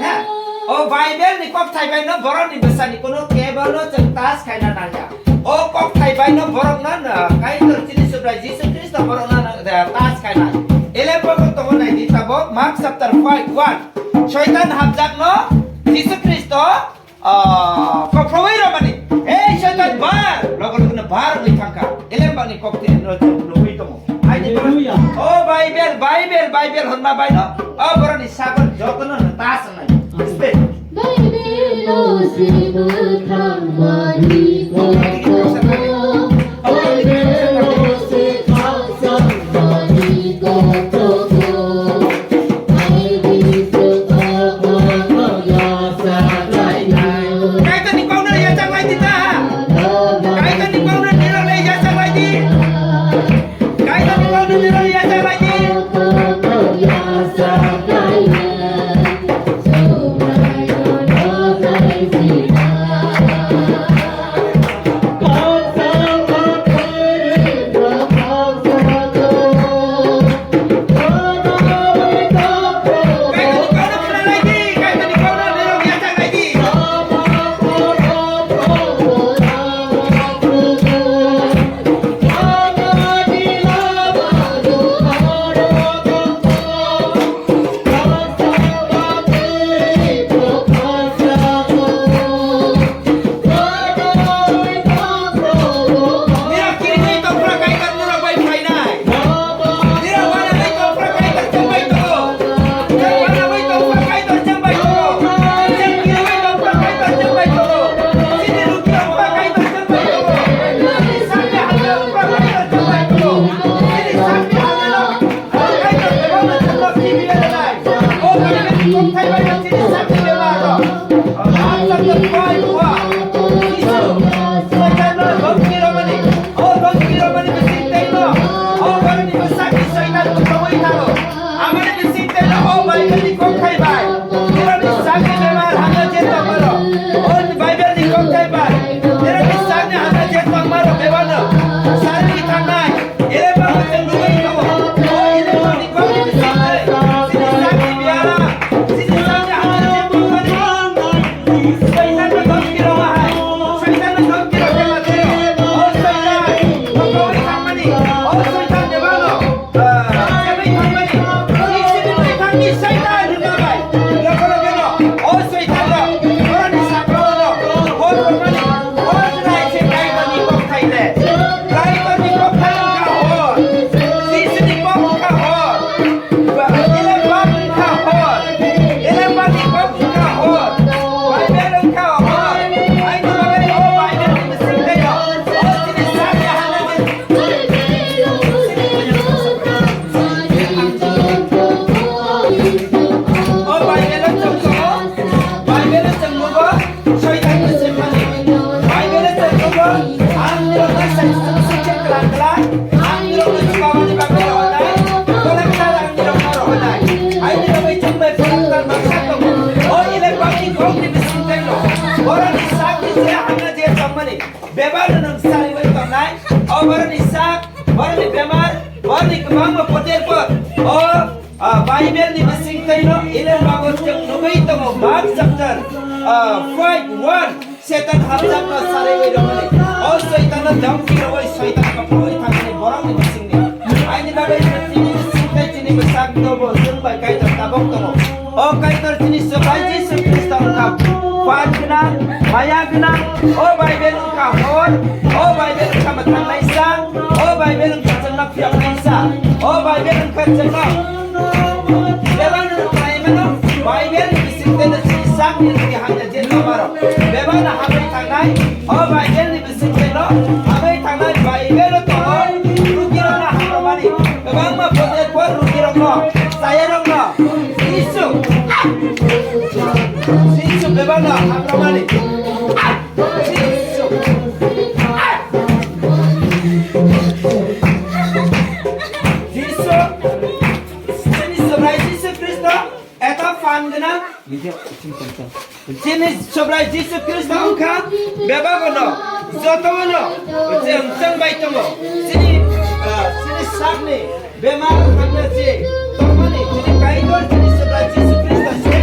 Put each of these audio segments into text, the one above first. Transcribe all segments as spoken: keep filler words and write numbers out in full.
Ha? O Bible ni kokthai bai no borok ni bwsa ni kuno kebo no chwng touch khaina nangya. O kokthai bai no borok no, no, Kaitor chini Subrai Jisu Khristo borok no, no, eh, touch khaina. Ele pokol tongo nai di tabok Mark chapter five one. Soitan hamjak no Jisu Khristo, ah, kokroi romani. Ei Soitan bar, logo logo no bar wi thangka. Ele bani kokthai no chwng nugwi tongo. Hallelujah. O Bible, Bible, Bible honma bai no. O borok ni sakol joto no touch Baibelo se mwthangmani kothoma, Baibelo se khakchangmani kothoma, Baibelo se khakchangmani kothoma. Kaitorni kokno yachaklai di ta. Kaitorni kokno nirok le yachaklai di. Bebak no nwng sariwi tongnai, o boroni sak, boroni bemar, boroni kwbangma poter por, o, ah, Bible ni bising twi no, ile bago chwng nugwi tongo, Mark chapter, ah, five one, Satan hamjak no sariwi rwmani, o Satan no dongki rwi Satan no phawi thangmani borok ni bising ni. Aini bagwi chini bising twi chini bwsak no bo chwng bai Kaitor tabok tongo. O Kaitor chini Subrai Jisu Khristo wngkha phan gwnang, maya gwnang. O Bible wngkha hor, o Bible wngkha mwthangnaisa, o Bible wngkha chwngno phiyoknaisa, o Bible wngkha chwngno bebakno rwkhlaimano. Bible ni bisingtwi no chini sakni rwgwi hamya je tongmarok bebakno hamwi thangnai. O Bible ni bisingtwi no hamwi thangnai Bible o tongo rugirokno hamrwmani. Kwbangma poter por rugirokno, chayarokno Jisu, Jisu bebakno hamrwmani. Jisu, Jisu, chini Subrai Jisu Khristo. Eta phan gwnang. Chini Subrai Jisu Khristo wngkha bebak no joto no chwng chwng bai tongo. Chini, ah, chini sakni bemar hamya se tongmani chini Kaitor chini Subrai Jisu Khristo se.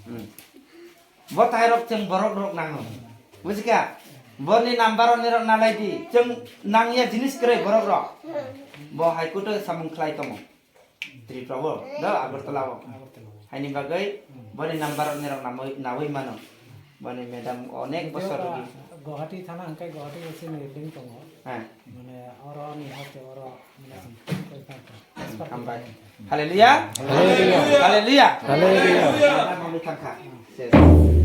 Hmm. Bo tairok chwng borok rok nango. Bujikha? Boni number oni rok nalai di. Chwng nangya jinis kwrwi borok rok. Bo High Court o samung khlai tongo. Tripura o, do Agartala o. Agartala o. Haini bagwi boni number oni rok namwi, nawi mano. Boni madam onek bosor rwgwi. Guwahati thana hwnkhe Guwahati o chini link tongo. Ha. Mane oro ni hote oro mane hambai. Hallelujah. Hallelujah. Hallelujah. Hallelujah. Madam oni thangkha. Yes.